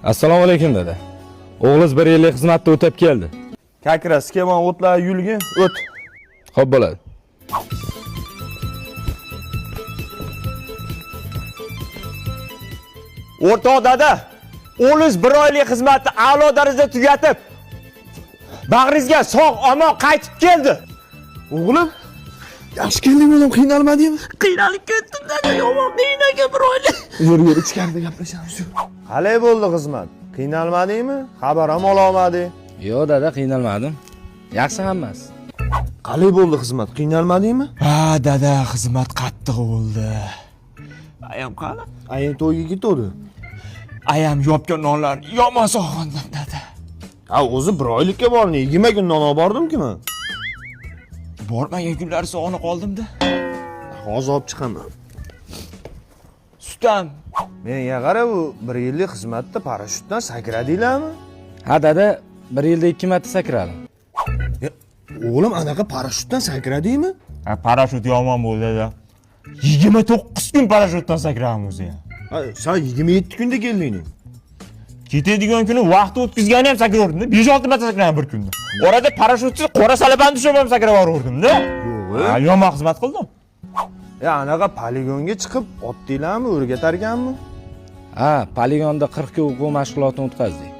Assalomu alaykum dada. O'g'liz bir yillik xizmatni o'tab keldi. Как раз kelman, o'tlar yulgin, o't. Xo'p bo'ladi. O'rtoq dada, o'g'liz bir oylik xizmatni a'lo darajada tugatib, bag'ringizga sog' omon qaytib keldi. O'g'lim, yaxshi kelding o'g'lim, qiynalmadingmi? Qiynalib ketdim dada, yomon qiynagan bir oylik. Yur, yur, ichkarida gaplashamiz. Yur. Qalay bo'ldi xizmat? Qiynalmadingmi? Xabar ham ololmading. Yo'q dada, qiynalmadim. Yaxshi hammasi. Qalay bo'ldi xizmat? Qiynalmadingmi? Ha dada, xizmat qattiq bo'ldi. Ayam qani? Ayang to'yga ketuvdi. Ayam yopgan nonlarni yomon sog'indim dada. Ha, o'zi bir oylikka bordim, 20 kun non olib bordim-ku men. Bormagan kunlari sog'inib qoldim-da. Hozir olib chiqaman. Sutam. Menga qara, bu bir yillik xizmatda parashyutdan sakradinglarmi? Ha dada, bir yilda ikki marta sakradim. O'g'lim, anaqa parashyutdan sakradingmi? Ha, parashyut yomon bo'ldi dada. 29 kun parashyutdan sakradim o'zi ham. Ha, sen 27 kunda kelding. Ketadigan kuni vaqt o'tkazgani ham sakraverdim-da. 5-6 marta sakradim bir kunda. Orada parashyutsiz qora salabani tushib ham sakrab yubordim-da. Yo'q. Ha, yomon xizmat qildim. Ya anaqa poligonga chiqib otdinglarmi, o'rgatarkanmi? Ha, poligonda 40 kun o'quv mashg'ulotini o'tkazdik.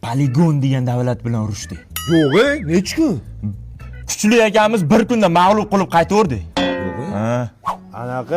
Poligon degan davlat bilan urushdik. Yo'q, necha kun? Kuchli akamiz bir kunda mag'lub qilib qaytaverdik. Yo'q. Ha. Anaqa